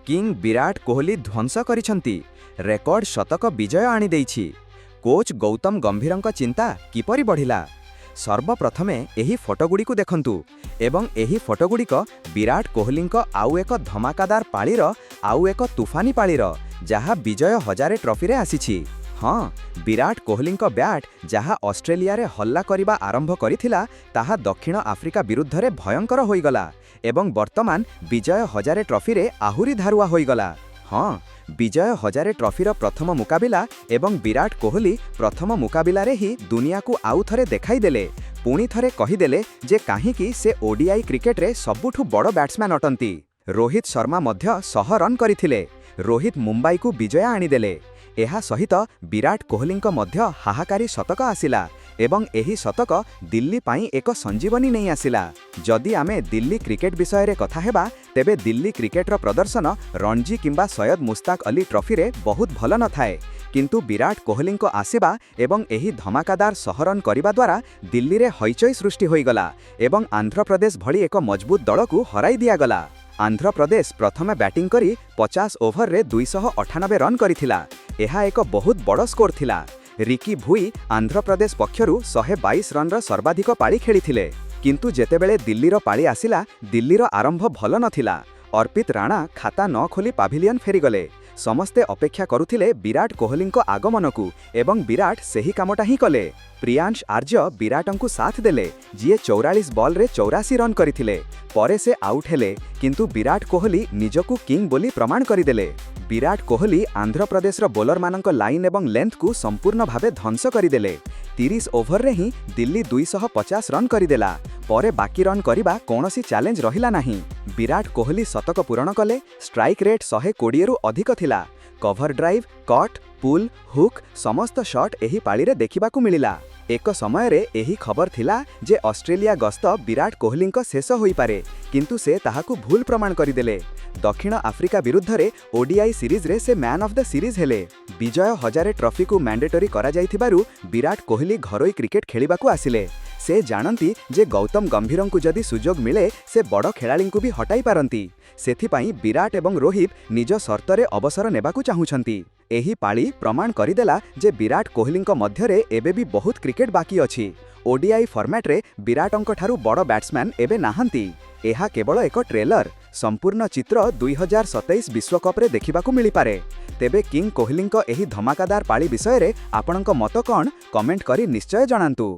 King Virat Kohli ଧ୍ୱଂସ କରିଛନ୍ତି। Record ଶତକ ବିଜୟ ଆଣିଦେଇଛି। କୋଚ୍ ଗୌତମ ଗମ୍ଭୀରଙ୍କ ଚିନ୍ତା କିପରି ବଢ଼ିଲା? ସର୍ବପ୍ରଥମେ ଏହି ଫଟୋଗୁଡ଼ିକୁ ଦେଖନ୍ତୁ ଏବଂ ଏହି ଫଟୋଗୁଡ଼ିକ ବିରାଟ କୋହଲିଙ୍କ ଆଉ ଏକ ଧମାକାଦାର ପାଳିର, ଆଉ ଏକ ତୁଫାନୀ ପାଳିର, ଯାହା ବିଜୟ ହଜାରେ ଟ୍ରଫିରେ ଆସିଛି। ହଁ, ବିରାଟ କୋହଲିଙ୍କ ବ୍ୟାଟ୍ ଯାହା ଅଷ୍ଟ୍ରେଲିଆରେ ହଲ୍ଲା କରିବା ଆରମ୍ଭ କରିଥିଲା, ତାହା ଦକ୍ଷିଣ ଆଫ୍ରିକା ବିରୁଦ୍ଧରେ ଭୟଙ୍କର ହୋଇଗଲା ଏବଂ ବର୍ତ୍ତମାନ ବିଜୟ ହଜାରେ ଟ୍ରଫିରେ ଆହୁରି ଧାରୁଆ ହୋଇଗଲା। ହଁ, ବିଜୟ ହଜାରେ ଟ୍ରଫିର ପ୍ରଥମ ମୁକାବିଲା ଏବଂ ବିରାଟ କୋହଲି ପ୍ରଥମ ମୁକାବିଲାରେ ହିଁ ଦୁନିଆକୁ ଆଉ ଥରେ ଦେଖାଇଦେଲେ, ପୁଣି ଥରେ କହିଦେଲେ ଯେ କାହିଁକି ସେ ଓଡିଆଇ କ୍ରିକେଟରେ ସବୁଠୁ ବଡ଼ ବ୍ୟାଟ୍ସମ୍ୟାନ୍ ଅଟନ୍ତି। ରୋହିତ ଶର୍ମା ମଧ୍ୟ 100 ରନ୍ କରିଥିଲେ। ରୋହିତ ମୁମ୍ବାଇକୁ ବିଜୟ ଆଣିଦେଲେ। ଏହା ସହିତ ବିରାଟ କୋହଲିଙ୍କ ମଧ୍ୟ ହାହାକାରୀ ଶତକ ଆସିଲା ଏବଂ ଏହି ଶତକ ଦିଲ୍ଲୀ ପାଇଁ ଏକ ସଞ୍ଜୀବନୀ ନେଇ ଆସିଲା। ଯଦି ଆମେ ଦିଲ୍ଲୀ କ୍ରିକେଟ ବିଷୟରେ କଥା ହେବା, ତେବେ ଦିଲ୍ଲୀ କ୍ରିକେଟର ପ୍ରଦର୍ଶନ ରଣଜୀ କିମ୍ବା ସୈୟଦ ମୁସ୍ତାକ ଅଲି ଟ୍ରଫିରେ ବହୁତ ଭଲ ନଥାଏ। କିନ୍ତୁ ବିରାଟ କୋହଲିଙ୍କ ଆସିବା ଏବଂ ଏହି ଧମାକାଦାର 100 ରନ୍ କରିବା ଦ୍ୱାରା ଦିଲ୍ଲୀରେ ହଇଚଇ ସୃଷ୍ଟି ହୋଇଗଲା ଏବଂ ଆନ୍ଧ୍ରପ୍ରଦେଶ ଭଳି ଏକ ମଜବୁତ ଦଳକୁ ହରାଇ ଦିଆଗଲା। ଆନ୍ଧ୍ରପ୍ରଦେଶ ପ୍ରଥମେ ବ୍ୟାଟିଂ କରି 50 ଓଭରରେ 298 ରନ୍ କରିଥିଲା। ଏହା ଏକ ବହୁତ ବଡ଼ ସ୍କୋର ଥିଲା। ରିକି ଭୁଇ ଆନ୍ଧ୍ରପ୍ରଦେଶ ପକ୍ଷରୁ 122 ରନ୍ର ସର୍ବାଧିକ ପାଳି ଖେଳିଥିଲେ। କିନ୍ତୁ ଯେତେବେଳେ ଦିଲ୍ଲୀର ପାଳି ଆସିଲା, ଦିଲ୍ଲୀର ଆରମ୍ଭ ଭଲ ନଥିଲା। ଅର୍ପିତ ରାଣା ଖାତା ନ ଖୋଲି ପାଭିଲିୟନ ଫେରିଗଲେ। ସମସ୍ତେ ଅପେକ୍ଷା କରୁଥିଲେ ବିରାଟ କୋହଲିଙ୍କ ଆଗମନକୁ ଏବଂ ବିରାଟ ସେହି କାମଟା ହିଁ କଲେ। ପ୍ରିୟାଂଶ ଆର୍ଯ୍ୟ ବିରାଟଙ୍କୁ ସାଥ ଦେଲେ, ଯିଏ 44 ବଲ୍ରେ 84 ରନ୍ କରିଥିଲେ। ପରେ ସେ ଆଉଟ୍ ହେଲେ, କିନ୍ତୁ ବିରାଟ କୋହଲି ନିଜକୁ କିଙ୍ଗ ବୋଲି ପ୍ରମାଣ କରିଦେଲେ। ବିରାଟ କୋହଲି ଆନ୍ଧ୍ରପ୍ରଦେଶର ବୋଲରମାନଙ୍କ ଲାଇନ୍ ଏବଂ ଲେନ୍ଥକୁ ସମ୍ପୂର୍ଣ୍ଣ ଭାବେ ଧ୍ୱଂସ କରିଦେଲେ। 30 ଓଭରରେ ହିଁ ଦିଲ୍ଲୀ 250 ରନ୍ କରିଦେଲା। ପରେ ବାକି ରନ୍ କରିବା କୌଣସି ଚ୍ୟାଲେଞ୍ଜ ରହିଲା ନାହିଁ। ବିରାଟ କୋହଲି ଶତକ ପୂରଣ କଲେ। ଷ୍ଟ୍ରାଇକ୍ ରେଟ୍ 120ରୁ ଅଧିକ ଥିଲା। Cover drive, cut, pool, hook ସମସ୍ତ ସଟ୍ ଏହି ପାଳିରେ ଦେଖିବାକୁ ମିଳିଲା। ଏକ ସମୟରେ ଏହି ଖବର ଥିଲା ଯେ ଅଷ୍ଟ୍ରେଲିଆ ଗସ୍ତ ବିରାଟ କୋହଲିଙ୍କ ଶେଷ ହୋଇପାରେ, କିନ୍ତୁ ସେ ତାହାକୁ ଭୁଲ ପ୍ରମାଣ କରିଦେଲେ। ଦକ୍ଷିଣ ଆଫ୍ରିକା ବିରୁଦ୍ଧରେ ଓଡିଆଇ ସିରିଜରେ ସେ ମ୍ୟାନ୍ ଅଫ୍ the series ହେଲେ। ବିଜୟ ହଜାରେ ଟ୍ରଫିକୁ ମ୍ୟାଣ୍ଡେଟୋରୀ କରାଯାଇଥିବାରୁ ବିରାଟ କୋହଲି ଘରୋଇ କ୍ରିକେଟ ଖେଳିବାକୁ ଆସିଲେ। ସେ ଜାଣନ୍ତି ଯେ ଗୌତମ ଗମ୍ଭୀରଙ୍କୁ ଯଦି ସୁଯୋଗ ମିଳେ, ସେ ବଡ଼ ଖେଳାଳିଙ୍କୁ ବି ହଟାଇ ପାରନ୍ତି। ସେଥିପାଇଁ ବିରାଟ ଏବଂ ରୋହିତ ନିଜ ସର୍ତ୍ତରେ ଅବସର ନେବାକୁ ଚାହୁଁଛନ୍ତି। ଏହି ପାଳି ପ୍ରମାଣ କରିଦେଲା ଯେ ବିରାଟ କୋହଲିଙ୍କ ମଧ୍ୟରେ ଏବେ ବି ବହୁତ କ୍ରିକେଟ ବାକି ଅଛି। ଓଡିଆଇ ଫର୍ମାଟ୍ରେ ବିରାଟଙ୍କଠାରୁ ବଡ଼ ବ୍ୟାଟ୍ସମ୍ୟାନ୍ ଏବେ ନାହାନ୍ତି। ଏହା କେବଳ ଏକ ଟ୍ରେଲର। ସମ୍ପୂର୍ଣ୍ଣ ଚିତ୍ର 2027 ବିଶ୍ୱକପ୍ରେ ଦେଖିବାକୁ ମିଳିପାରେ। ତେବେ କିଙ୍ଗ କୋହଲିଙ୍କ ଏହି ଧମାକାଦାର ପାଳି ବିଷୟରେ ଆପଣଙ୍କ ମତ କ'ଣ, କମେଣ୍ଟ କରି ନିଶ୍ଚୟ ଜଣାନ୍ତୁ।